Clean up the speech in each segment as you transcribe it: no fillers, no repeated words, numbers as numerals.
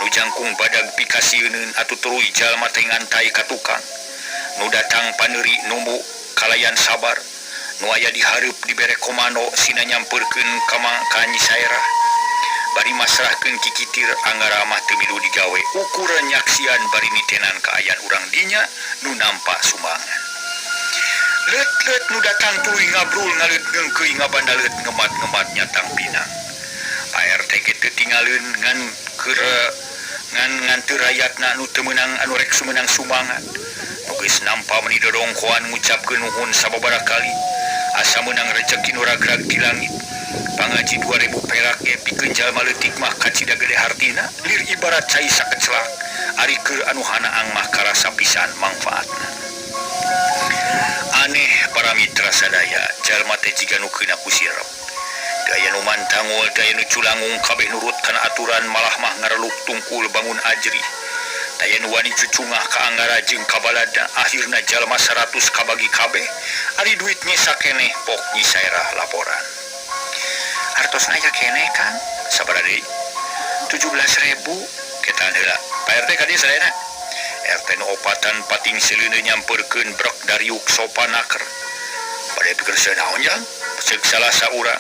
Nu jangkung badag pikasieuneun atuh tuluy jalma teh ngantai ka tukang. Nu datang paneuri numbu kalayan sabar. Nu aya di hareup dibere komando sina nyampeurkeun ka ka Nyi Saerah. Bari masrahkeun kikitir Anggara mah teu milu digawe ukuran nyaksian bari nitenan kaayaan urang dinya nu nampa sumbangan. Let-let nu datang tuluy ngabrul ngaleut ngeungkeuy ngabandaleut ngemat-ngemat nyatang pinang. Pak RT ge teu tingaleun ngan keur ngan ngan teu rayatna nu teu meunang anu rek sumenang sumbangan. Nu geus nampa meuni dodongkoan ngucapkeun nuhun sababaraha kali. Asa meunang rejeki nu ragrag ti langit. Pangaji 2000 perak ge pikeun jalma leutik mah kacida gede hartina, lir ibarat cai sakecelak. Ari keur anu hanaang mah karasa pisan mangfaatna. Aneh para mitra sadaya, jalma teh jiga nu keuna ku sirep. Teu aya nu mantangul, teu aya nu culangung, kabeh nurut kana aturan malah mah ngarelup tungkul bangun ajrih. Teu aya nu wani cucungah ka Anggara jeung ka balada, akhirna jalma 100 kabagi kabeh, ari duit nyesa keneh pok Nyi Saerah laporan. Artosna aya keneh Kang, sabaraha deui? 17.000 ketan heula. Pak RT ka dieu sadayana. RT nu opatan pating seleuneu nyampeurkeun brek dariuk sopanaker. Bade pikir naon jang? Ceuk salah saurang.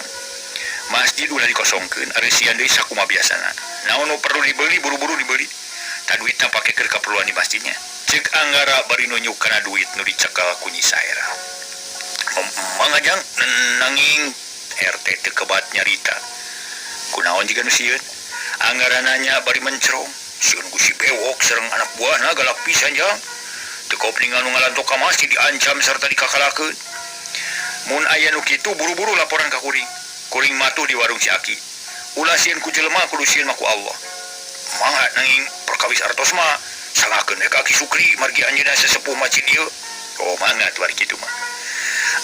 Masjid ulah dikosongkeun, ari sian deui sakumaha biasana. Naon nu perlu dibeli buru-buru dibeli. Ta duitna pake keur kaperluan di masjidnya. Ceuk Anggara bari nunjuk kana duit nu dicekel ku Nyi Saerah. Mangajang nanging RT teu kebat nyarita. Kunaon jiga nu sieun? Anggara nanya bari mencrong. Sieun ku si Bewok sareng anak buahna galak pisan jang. Teu kopling anu ngalantok ka masjid diancam serta dikakalakeun. Mun aya nu kitu buru-buru laporan ka kuring. Kuring matuh di warung si Aki. Ulah sieun ku jelema kudu sieun mah ku Allah. Mangga nanging perkawis artos mah salahkeun we ka Aki Sukri margi anjeunna sesepuh masjid ieu. Oh mangga tuh ari kitu mah.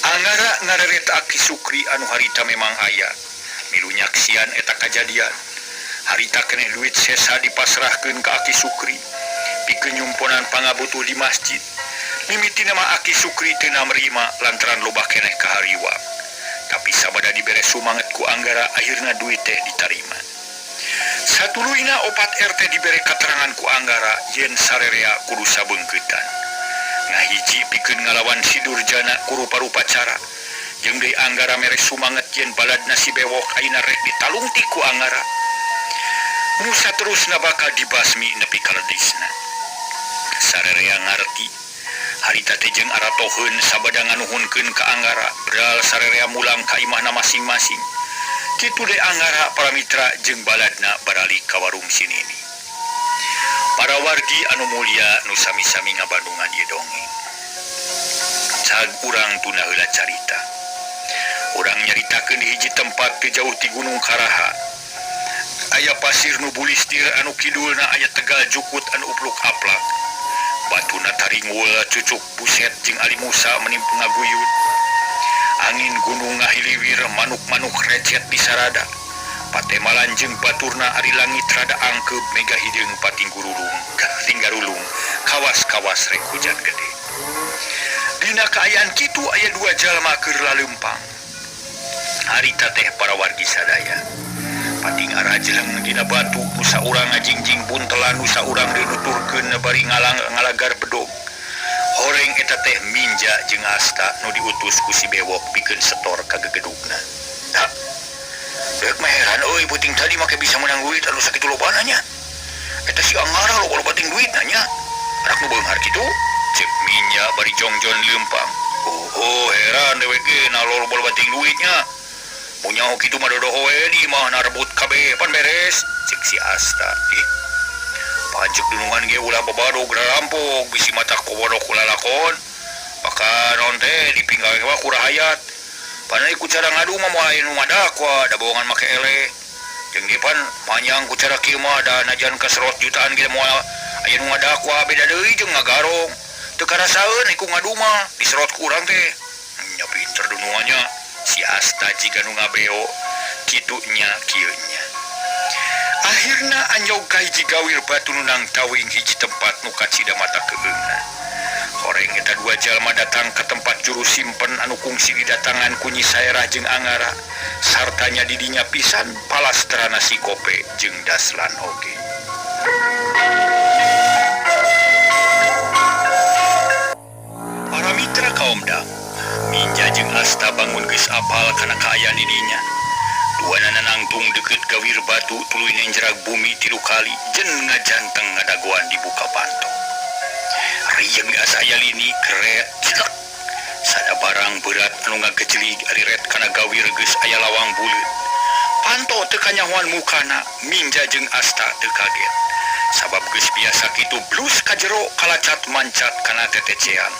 Anggara ngareret Aki Sukri anu harita memang aya. Milu nyaksian eta kajadian. Harita keneh duit sesa dipasrahkeun ka Aki Sukri. Pikeun nyumponan pangabutuh di masjid. Mimitina mah Aki Sukri teu narima lantaran loba keneh kahariwang. Tapi sabada dibere sumanget ku Anggara akhirna duit teh ditarima. Satuluyna opat RT dibere katerangan ku Anggara yen sarerea kudu sabeungkeutan. Ngahiji pikeun ngalawan si Durjana ku rupa-rupa cara. Jeung deui Anggara mere sumanget yen baladna si Bewok ayeuna rek ditalungtik ku Anggara. Nu saterusna bakal dibasmi nepi ka ledisna. Sarerea ngarti. Harita teh jeung aratoheun sabada nganuhunkeun ka Anggara, beral sarerea mulang ka imahna masing-masing. Kitu deui Anggara para mitra jeung baladna baralik ka warung si Nini. Para wargi anu mulia nu sami-sami ngabandungan ieu dongeng. Cag urang tunda heula carita. Urang nyaritakeun di hiji tempat teu jauh ti Gunung Karaha. Aya pasir nu bulistir anu kidulna aya tegal jukut anu upluk aplak. Batuna taringul cucuk buset jeung Ali Musa meni ngaguyud. Angin gunung ngahiliwir manuk-manuk recet di sarada. Patemalan jeung baturna ari langit rada angkeup mega hideung pating gurulung, tinggarulung, kawas-kawas rek hujan gede. Dina kaayaan kitu aya dua jalma keur laleumpang. Harita teh para wargi sadaya. Pating arajleng dina batu nu saurang ngajingjing buntelan nu saurang deui nuturkeun bari ngalang ngalagar bedog. Horeng eta teh Minja jeung Asta nu diutus ku si Bewok pikeun setor ka gegedugna. Tah. Dek mah heran euy puting tadi make bisa menang duit anu sakitu lobana nya. Eta si Anggara loba-loba ting duitna nya. Anak nu beunghar kitu. Ceuk Minja bari jongjon leumpang. Oh, heran dewek ge na loba-loba ting duitnya. Mun nyaho kitu mah dodoho we di imah narebut kabeh pan beres. Ceuk si Asta. Ih. Pancek dunungan ge ulah babadog rampok bisi mata kobodo kulalakon. Maka naon teh dipinggal mah ku rahayat. Padahal ku cara ngadu mah moal aya nu ngadakwa da bohongan make eleh. Jeung deui pan panjang ku cara kieu mah da najan kaserot jutaan ge moal aya nu ngadakwa beda deui jeung ngagarong. Teu karasaeun ku ngadu mah diserot ku urang teh. Nya pinter dunungannya. Si Asta jiga nu ngabeo kitu nya kieu nya. Akhirna anjog ka hiji gawir batu nu nangtawing hiji tempat nu kacida mata keueungna. Horeng eta dua jalma datang ka tempat juru simpen anu kungsi didatangan ku Nyi Saerah jeung Anggara. Sartanya didinya pisan palastrana si Kope jeung Daslan oge. Para mitra kaomda Minja jeung Asta bangun geus apal kana kaayaan didinya. Duanana nangtung deukeut gawir batu tuluy nenjrag bumi tilu kali jen ngajanteng ngadagoan dibuka panto. Rieng asa aya lini keret celek. Sada barang berat anu ngagejelig ari ret kana gawir geus aya lawang buleut. Panto teu kanyahoan mukana, Minja jeung Asta teu kaget. Sabab geus biasa kitu blus ka jero kalacat mancat kana tetecean.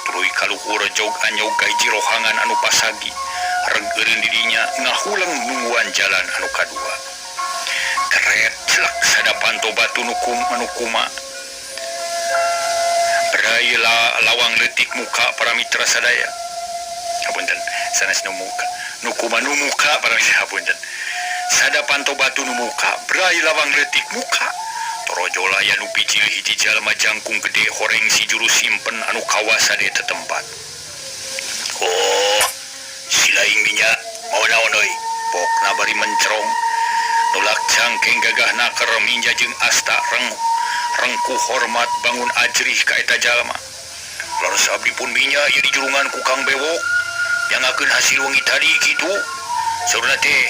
Tuluy kaluhur jog anyog ka hiji rohangan anu pasagi. Reg eureun didinya ngahuleng nungguan jalan anu kadua. Keret celek sada panto batu nu anu kuma. Brai lawang leutik muka para mitra sadaya. Hapunten, sanes nu muka. Nu kuma nu muka para mitra hapunten. Sada panto batu nu muka, brai lawang leutik muka. Torojola aya nu picil hiji jalma jangkung gede horeng si juru simpen anu kawasa di eta tempat. Oh, si laing minyak mau naon euy? Pokna bari mencerong. Nulak cangkeng gagahna keur Minja jeung Asta rengku hormat bangun ajrih ka eta jalma. Leres abdi pun minya ieu dijurungan ku Kang Bewok. Nyangakeun hasil wengi tadi kitu. Saurna teh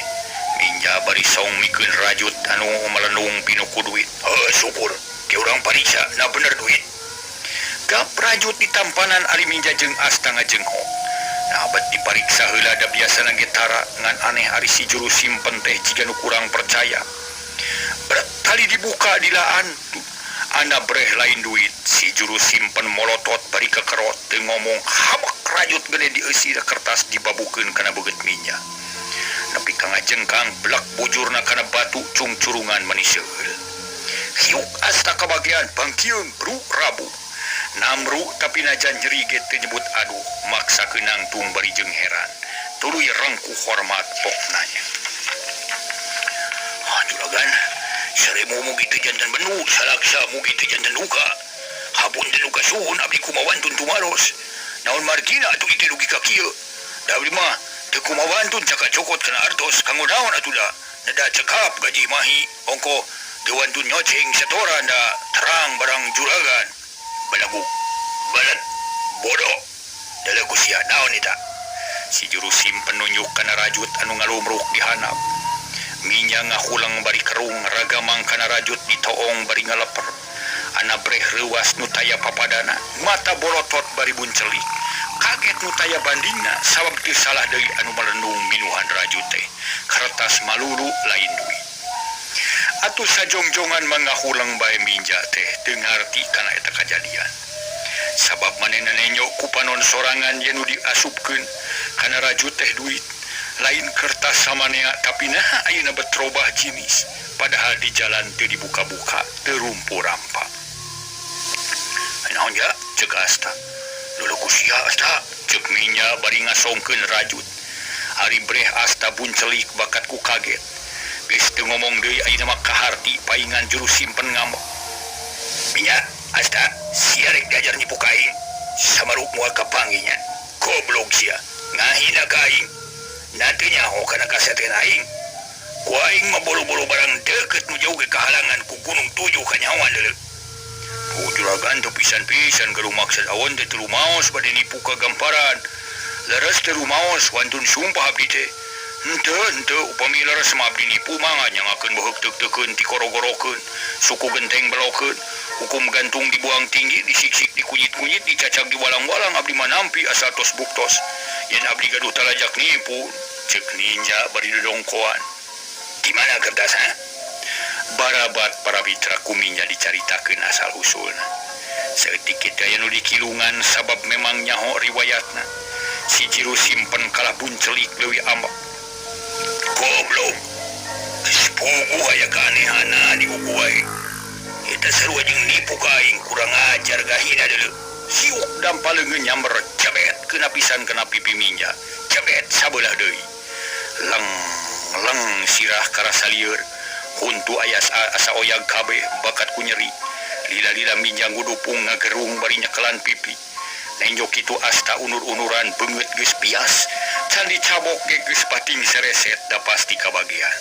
Minja bari song mikeun rajut anu melendung pinuh ku duit. Heuh syukur, ke urang pariksa na bener duit. Gap rajut ditampanan ari Minja jeung Asta ngajengho. Nah bet dipariksa heula da biasana ge tara ngan aneh ari si juru simpen teh jiga nu kurang percaya. Berat tali dibuka dilaan anda breh lain duit. Si juru simpen molotot bari kekerot teu ngomong habek rajut gede dieusi da kertas dibabukeun kana beungeut Minja. Nepi ka ngajengkang blek bujurna kana batu cungcurungan meni seueul. Hiuk Asta kabagian bangkieun bru rabu. Namru tapi najan nyeri ge teu nyebut aduh maksa nangtung bari jeung heran. Tuluy rengku hormat poknanya. Ah juragan, saremu mugi teu janten benu, salaksa mugi teu janten duka. Hapunten nu kasuhun abdi kumawantun tumaros. Naon margina atuh ieu dugi ka kieu? Da abdi mah teu kumawantun cakacokot kana artos kanggo naon atuh da? Neda cekap gaji mahi ongko teu wantun nyoceng setoran da terang barang juragan. Balagu balet bodoh dalam kusia naon eta? Si juru simpen nunjuk kana rajut anu ngalumruk di handap. Minya ngahulang bari kerung ragamang kana rajut ditoong bari ngaleper. Ana breh reuas nu taya papadana, mata bolotot bari buncelik. Kaget nu taya bandingna sabab teu salah deui anu melendung minuhan rajut teh. Kertas malulu lain duit. Atuh sajongjongan mangahulang bae Minja teh teu ngarti kana eta kajadian. Sabab manehna nenjo ku panon sorangan yen nu diasupkeun kana rajut teh duit lain kertas samanea tapi naha ayeuna bet robah jinis padahal di jalan teu dibuka-buka teu rumpu rampa. Naon ja ceuk Asta. Lulu ku sia Asta ceuk Minja bari ngasongkeun rajut. Ari breh Asta buncelik bakat ku kaget. Geus teu ngomong deui ayeuna mah kaharti paingan juru simpen ngamuk. Minja Asta sia rek diajar nipu ka aing. Samaruk moal kapanggih nya. Goblok sia ngahina ka aing. Na teu nyaho kana kasaten aing. Ku aing mah boro-boro barang deukeut nu jauh ge kahalangan ku gunung tujuh kanyahoan deuleu. Oh juragan teu pisan-pisan gaduh maksud awon teh teu rumaos bade nipu ka gamparan. Leres teu rumaos wantun sumpah abdi teh. Henteu henteu upami leres mah abdi nipu mah nyangakeun beuheuk teuk-teukeun tikorogorokeun suku genteng belokeun hukum gantung dibuang tinggi disiksik dikunyit-kunyit dicacag diwalang-walang abdi mah nampi asa tos buktos yen abdi gaduh talajak nipu ceuk Ninja bari dodongkoan. Di mana kertasna? Barabat para mitra ku Minja dicaritakeun asal usulna. Saeutik kitu aya nu dikilungan sabab memang nyaho riwayatna. Si juru simpen kalah buncelik leuwih ambek. Goblok. Geus puguh aya keanehanna di buku aing. Eta sarua jeung nipu ka aing kurang ajar gahina deuleu. Siuk dampa leungeun nyamber cebet keuna pisan kana pipi Minja. Cebet sabelah deui. Leng leng sirah karasa lieur. Huntu aya asa oyag kabeh bakat ku nyeri. Lila-lila Minja ngudupung ngagerung bari nyekelan pipi. Nenjo kitu Asta unur-unuran beungeut geus bias. Can dicabok ge geus pating sereset da pasti kabagian.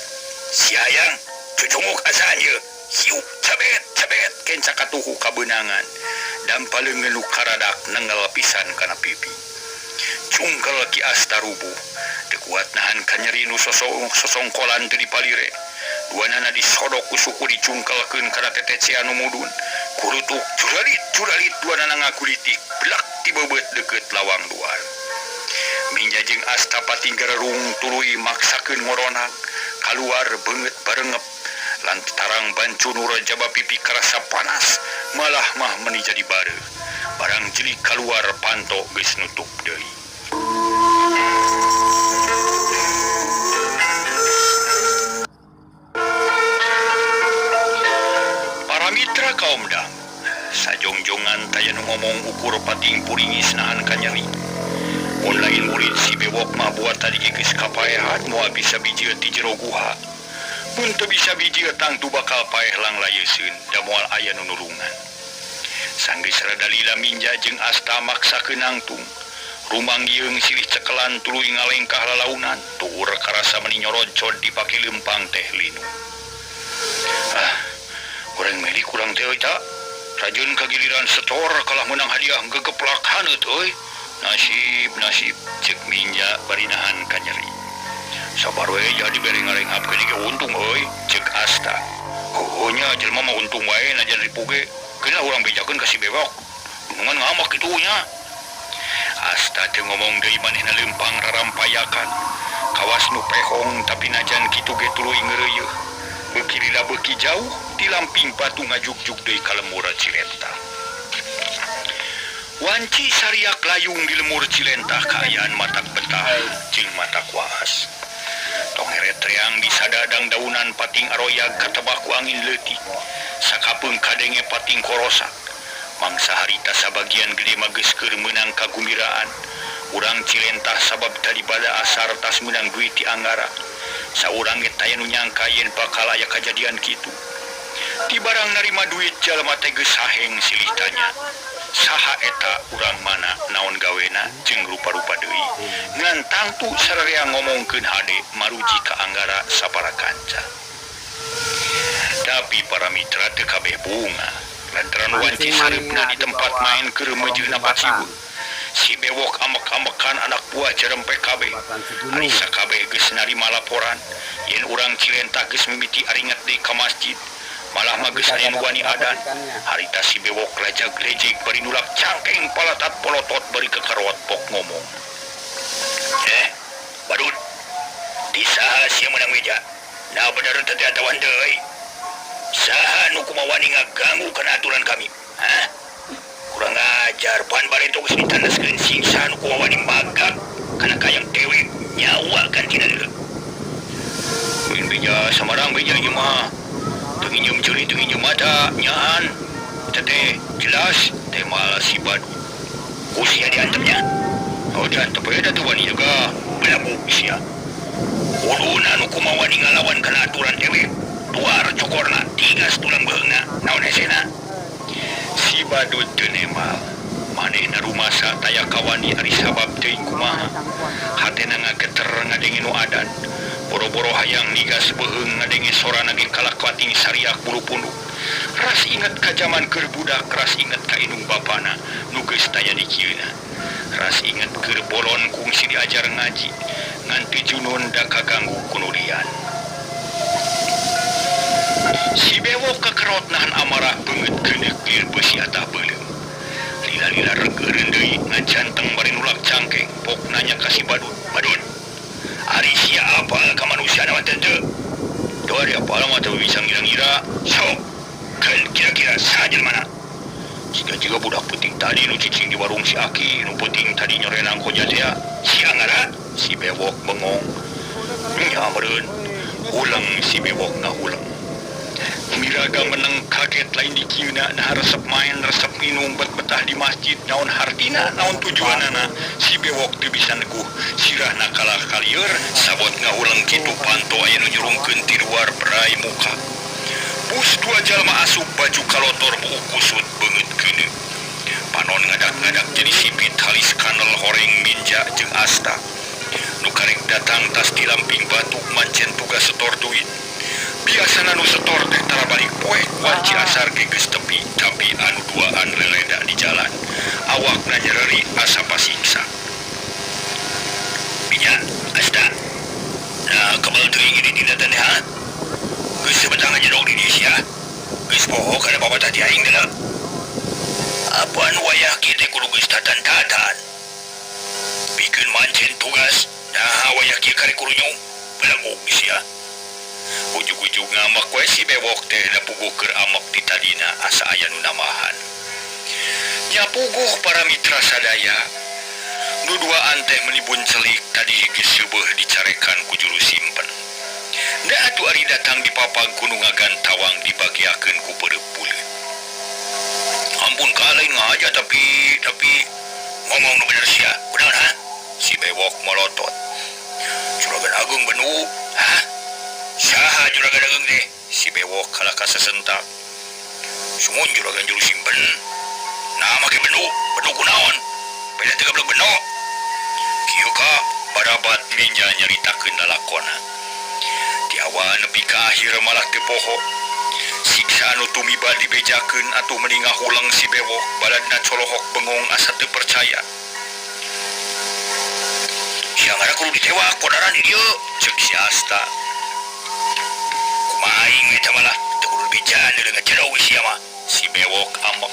Si hayang cucunguk asaan ieu. Siuk cabet cabet kenca katuhu kabeunangan. Dampa leungeun nu karadak nengel pisan kana pipi. Cungkel Ki Asta rubuh. Teu kuat nahan kanyeri nu sosongkolan teu dipalire. Duanana disodok ku suku dicungkelkeun kana tetecean nu mudun. Kurutuk curalit curalit duanana ngagulitik blak tibebeut deukeut lawang luar. Minja jeung Asta pating garerung tuluy maksakeun ngoronak kaluar beungeut barengep lantarang bancu nu jaba pipi karasa panas malah mah meuni jadi bareuh. Barang jelik kaluar panto geus nutup deui. Para mitra kaum dang sajongjongan taya nu ngomong ukur pating puringis nahan kanyeri. Mun lain murid si bewok mah buat tadi geus kapaehan moal bisa bijieut di jero guha. Mun teu bisa bijieut tangtu bakal paeh langlayeuseun da moal aya nu nulungan. Sanggeus rada lila Minja jeung Asta maksakeun nangtung. Rumang yeung silih cekelan tuluy ngalengkah lalaunan tuur karasa meuni nyoroncod dipake leumpang teh linu. Ah, urang meli kurang teh euy ta. Rajun kagiliran setor kalah meunang hadiah gegeplak haneut euy. Nasib nasib cek Minja bari nahan kanyeri. Sabar we jadi bere ngarengap ke ge untung euy cek Asta. Heueuh nya jelema mah untung wae najan ripuh ge. Keun urang bejakeun ka si bewok. Dunungan ngamak kitu nya. Asta teu ngomong deui manehna leumpang rarampayakan. Kawas nu pehong tapi najan kitu ge tuluy ngeureuyeuh. Beuki lila beuki jauh ti lamping batu ngajugjug deui ka lemur Cilentah. Wanci sariak layung di lemur Cilentah kaayaan matak betah jeung matak waas. Tong heret reang di sadadang daunan pating aroyag katebah ku angin leutik. Sakapeung kadenge pating korosak. Mangsa harita sabagian gede mah geus keur meunang kagumbiraan. Urang Cilentah sabab tadi bada asar tas meunang duit ti Anggara. Saurang ge taya nu nyangka yen bakal aya kajadian kitu. Ti barang narima duit jalma teh geus saheng silih tanya. Saha eta urang mana naon gawena jeung rupa-rupa deui. Ngan tangtu sararea ngomongkeun hade maruji ka Anggara sapara kanca. Tapi para mitra teu kabeh bunga. Lantaran wanci Mancing sareupna mania di di tempat bawah main keur kolong meujeuhna jembatan. paciweuh. Si bewok ambek-ambekan anak buah jerem PKB. Jembatan Ari Cigunung. sakabeh geus narima laporan yen urang Cilentah geus mimiti aringet deui ka masjid. Malah mah Tapi geus kagak aya nu wani dapat-dapat adan. ikannya. Harita si bewok lajag lejeg bari nulak cangkeng palatat polotot bari kekarot pok ngomong. Badut. Di saha sia meunang meja? Nah bener teh tawan deui. Saha nu kumawani ngaganggu kana aturan kami? Hah? Kurang ajar pan bareto geus ditandaskeun sing saha nu kumawani magag kana kayang dewe nyawa kan tina deuleu. Mun beja samarang beja ieu mah. Teu nginjem ceuli teu nginjem mata nyaan. Eta teh jelas teh malah si badut. Ku sia diantepnya. Oh diantep we da teu wani juga. Belagu sia. Kuduna nu kumawani ngalawan kana aturan dewe. Tuar cokorna tigas tulang beheungna naon hesena. Si badut teu nemal. Manehna rumasa taya kawani ari sabab teuing kumaha. Hatena ngageter ngadenge nu adan. Boro-boro hayang nigas beuheung ngadenge sorana ge kalak pating sariak bulu punduk. Ras inget ka jaman keur budak, ras inget ka indung bapana nu geus taya di kieuna. Ras inget keur bolon kungsi diajar ngaji, ngan teu junun da kaganggu ku nu lian. Si bewok kekerot nahan amarah beungeut keuneuk lir beusi atah beuleum. Lila-lila regeureun deui ngajanteng bari nulak cangkeng, pok nanya ka si badut. Badut, ari sia apal ka manusia na mah teu? Doa dia apal mah teu bisa ngira-ngira. Sok, keun kira-kira saha jelmana? Jika-jika budak peuting tadi nu cicing di warung si Aki, nu peuting tadi nyorenang koja teh, si Anggara, si bewok bengong. Nya meureun, ulang si bewok ngahuleng. Miraga meneng kaget lain di kieuna nah resep main resep minum bet-betah di masjid naon hartina naon tujuanana si bewok teu bisa neguh sirahna kalah kalieur sabot ngahuleng kitu panto aya nu nyurungkeun ti luar berai muka. Bus dua jalma asup baju kalotor buuk kusut beungeut keuneuk. Panon ngadak-ngadak jadi sipit halis kanel horeng Minja jeung Asta. Nu karek datang tas di lamping batu mancen tugas setor duit. Biasana nu setor teh tara balik poek wanci asar ge geus tepi tapi anu duaan leleda di jalan. Awakna nyereri asa pasiksa. Minya, asta. Nah, kebal teuing ini dina teh ha. Geus sebetang aja dong di dieu sia. Geus poho kana papatah ti aing teh. Apaan wayah kieu teh kudu geus tatan-tatan. Pikeun mancen tugas, nah wayah kieu karek kudu nyung. Belagog sia. Ujug-ujug ngamek we si bewok teh da puguh keur amek ti tadina asa aya nu namahan. Nya puguh para mitra sadaya. Nu duaan teh meuni buncelik tadi geus seubeuh dicarekan ku juru simpen. Da atuh ari datang di papag ku nu ngagantawang dibagiakeun ku peureub buleut. Ampun ka lain ngahaja tapi tapi ngomong nu bener sia. Kunaon ha? Si bewok molotot. Juragan Agung benu. Hah? Saha Juragan Agung teh? Si bewok kalah kasesentak. Sumun juragan juru simpen. Nah make benu, benu kunaon? Beda teu gablek benu. Kieu ka barabat minja nyaritakeun lalakona. Di awal nepi ka akhir malah teu poho. Siksa anu tumiba dibejakeun atuh meuni ngahulang si bewok baladna colohok bengong asa teu percaya. Sia ngara kudu ditewak kodaran di dieu, ceuk si Asta. Kumaha aing eta malah teu kudu dibejaan deui ngacedog sia mah. Si bewok ambek.